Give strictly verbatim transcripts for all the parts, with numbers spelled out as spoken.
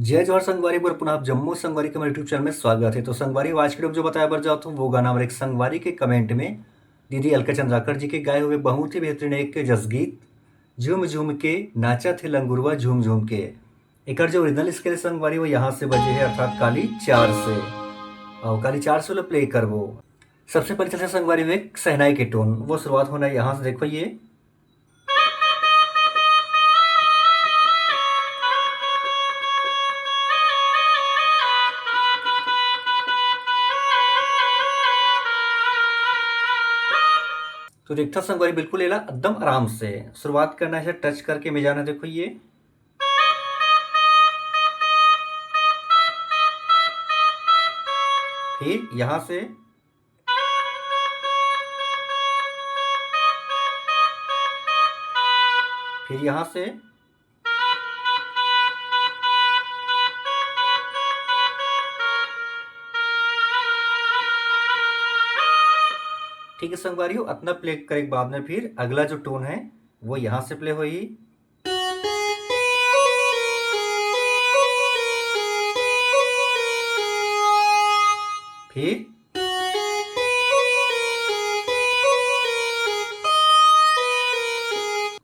जय जोहार संगवारी, एक बार पुनः आप जम्मो संगवारी के हमारे YouTube चैनल में स्वागत है। तो संगवारी, आज के video जो बताए बर जात हूँ, वो गाना हमारे एक संगवारी के कमेंट में दीदी अलका चंद्राकर जी के गाए हुए बहुत ही बेहतरीन एक जसगीत झूम झूम के नाचा थे लंगुरवा झूम झूम के। एकर जो ओरिजिनल स्केल संगवारी, वो यहाँ से बजे है, अर्थात काली चार से। और काली चार से वाला प्ले करबो। सबसे पहले चलते हैं संगवारी में एक शहनाई के टोन, वो शुरुआत होना है यहाँ से। देखो ये, तो देखता संगवारी, बिल्कुल एला एकदम आराम से शुरुआत करना है, टच करके में जाना। देखो ये, फिर यहाँ से, फिर यहाँ से, ठीक है संगवारी हो, अतना प्ले करे के बाद में फिर अगला जो टोन है, वो यहाँ से प्ले होही। फिर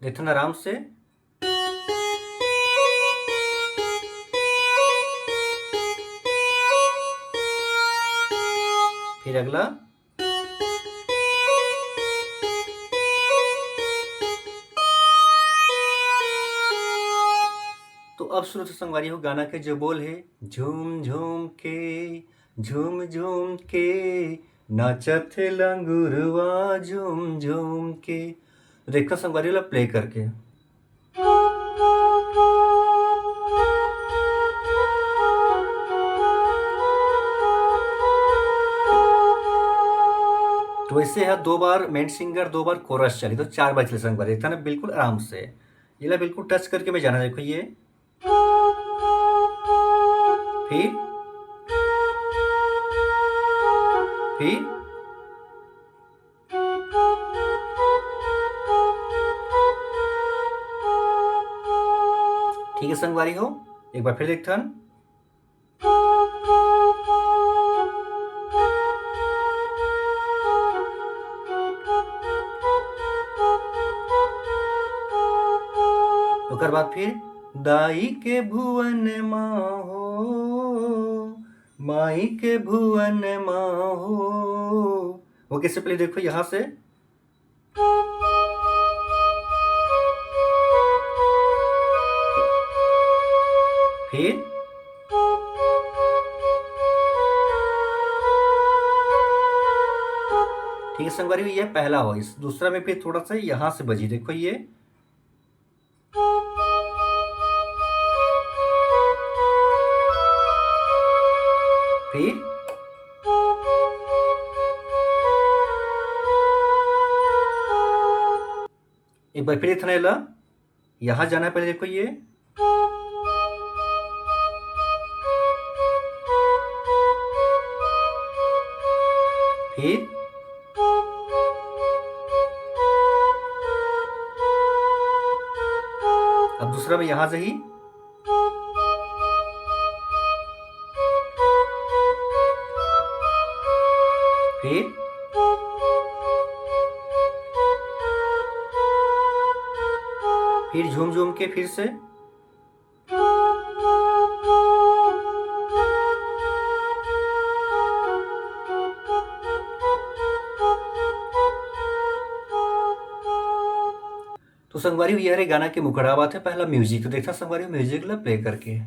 देखना आराम से। फिर अगला। तो अब शुरू से संगवारी हो गाना के जो बोल है, झूम झूम के, झूम झूम के, नाचत हे लंगुरवा झूम झूम के। तो देखता संगवारी वाला प्ले करके। तो वैसे है दो बार मेन सिंगर, दो बार कोरस चली, तो चार बार चले संगवारी। देखता ना, बिल्कुल आराम से, ये ला बिल्कुल टच करके में जाना। देखो ये, फिर, फिर, ठीक है संगवारी हो, एक बार फिर देखथन। ओकर बाद फिर, दाई के भुवन मा हो, माई के भुवन मा हो, वो कैसे प्ले, देखो यहाँ से, फिर ठीक है संगवारी, ये पहला हो, इस दूसरा में फिर थोड़ा सा यहाँ से बजी, देखो ये, फिर एक बार फिर इतना एला, यहाँ जाना है पहले, देखो ये, फिर अब दूसरा में यहाँ से ही, फिर, फिर झूम झूम के फिर से। तो संगवारी, ये हरे गाना के मुखड़ा बात है, पहला म्यूजिक। तो देखा संगवारी, म्यूजिक ला प्ले करके।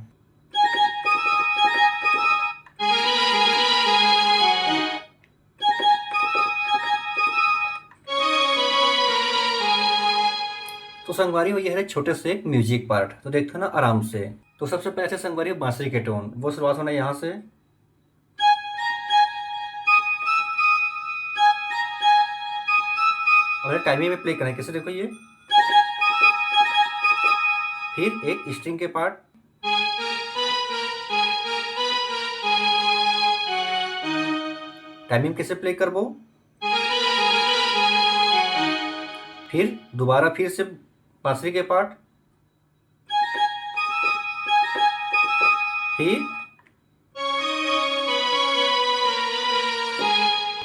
तो संगवारी हो, ये हरे छोटे से एक म्यूजिक पार्ट। तो देखते ना आराम से। तो सबसे पहले से संगवारी हो बांसुरी के टोन, वो शुरुआत होना यहाँ से। अगर टाइमिंग में प्ले करें, कैसे, देखो ये, फिर एक स्ट्रिंग के पार्ट, टाइमिंग कैसे प्ले करबो, फिर दोबारा फिर से बांसुरी के पार्ट, फिर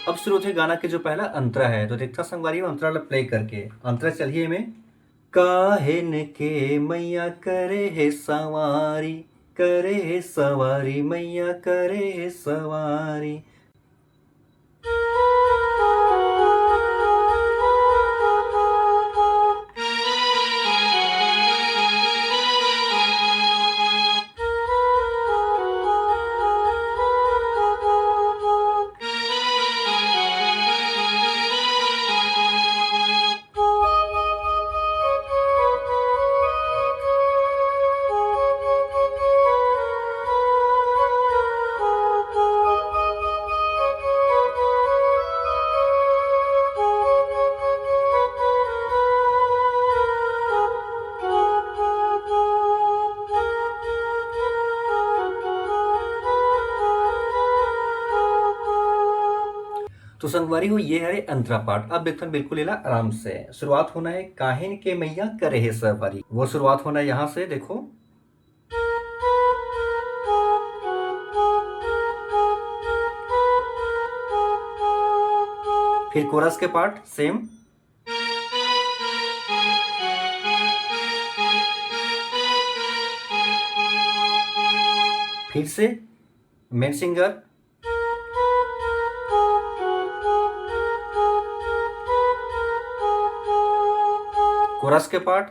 अब शुरू होथे गाना के जो पहला अंतरा है, तो देखथन संगवारी हो अंतरा ला प्ले करके। अंतरा चलही एमे। काहेन के मैया करे हे सवारी, करे हे सवारी, मैया करे हे सवारी। तो संगवारी हो, ये हरे अंतरा पाठ। अब देखथन बिल्कुल एला आराम से। शुरुआत होना है काहेन के मैया करे हे सवारी, वो शुरुआत होना है यहाँ से। देखो, फिर कोरस के पार्ट सेम, फिर से मेन सिंगर, कोरस के पार्ट,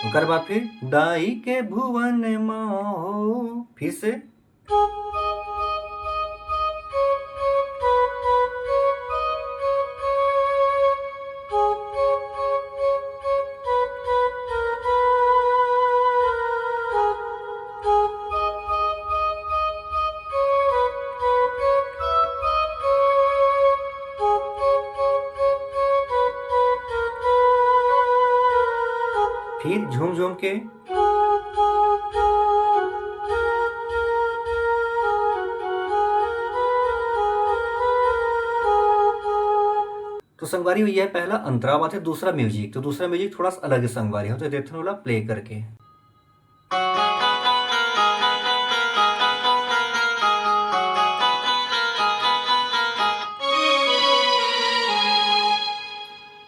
ओकर बाद फिर दाई के भुवन मा हो, फिर से फिर झूम झूम के। तो संगवारी हो, ये है पहला अंतरा, अब आथे दूसरा म्यूजिक। तो दूसरा म्यूजिक थोड़ा सा अलग है संगवारी हो, तो देखथन ओला प्ले करके।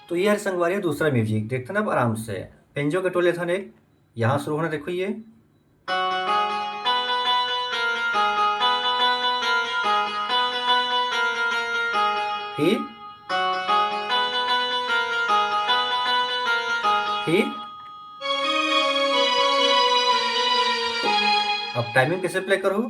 तो ये हरे संगवारी हो दूसरा म्यूजिक, देखथन अब आराम से। पेंजो के टोले थन एक, यहाँ शुरू होना, देखो ये। फिर, फिर अब टाइमिंग कैसे प्ले करूँ?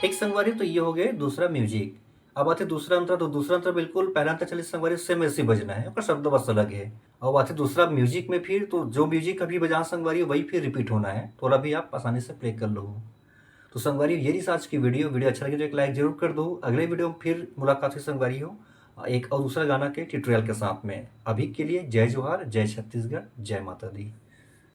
ठीक संगवारी, तो ये हो गए दूसरा म्यूजिक। अब आथे दूसरा अंतरा, तो दूसरा अंतरा बिल्कुल पहला अंतरा चले संगवारी, सेम ऐसे ही बजना है, ओकर शब्द बस अलग है। अब आथे दूसरा म्यूजिक में फिर, तो जो म्यूजिक अभी बजा संगवारी, वही फिर रिपीट होना है, तो ओला भी आप आसानी से प्ले कर लो। तो संगवारी, ये रही आज की वीडियो। वीडियो अच्छा लगे तो एक लाइक जरूर कर दो। अगले वीडियो में फिर मुलाकात हुई संगवारी हो, एक और दूसरा गाना के ट्यूटोरियल के साथ में। अभी के लिए जय जोहार, जय छत्तीसगढ़, जय माता दी।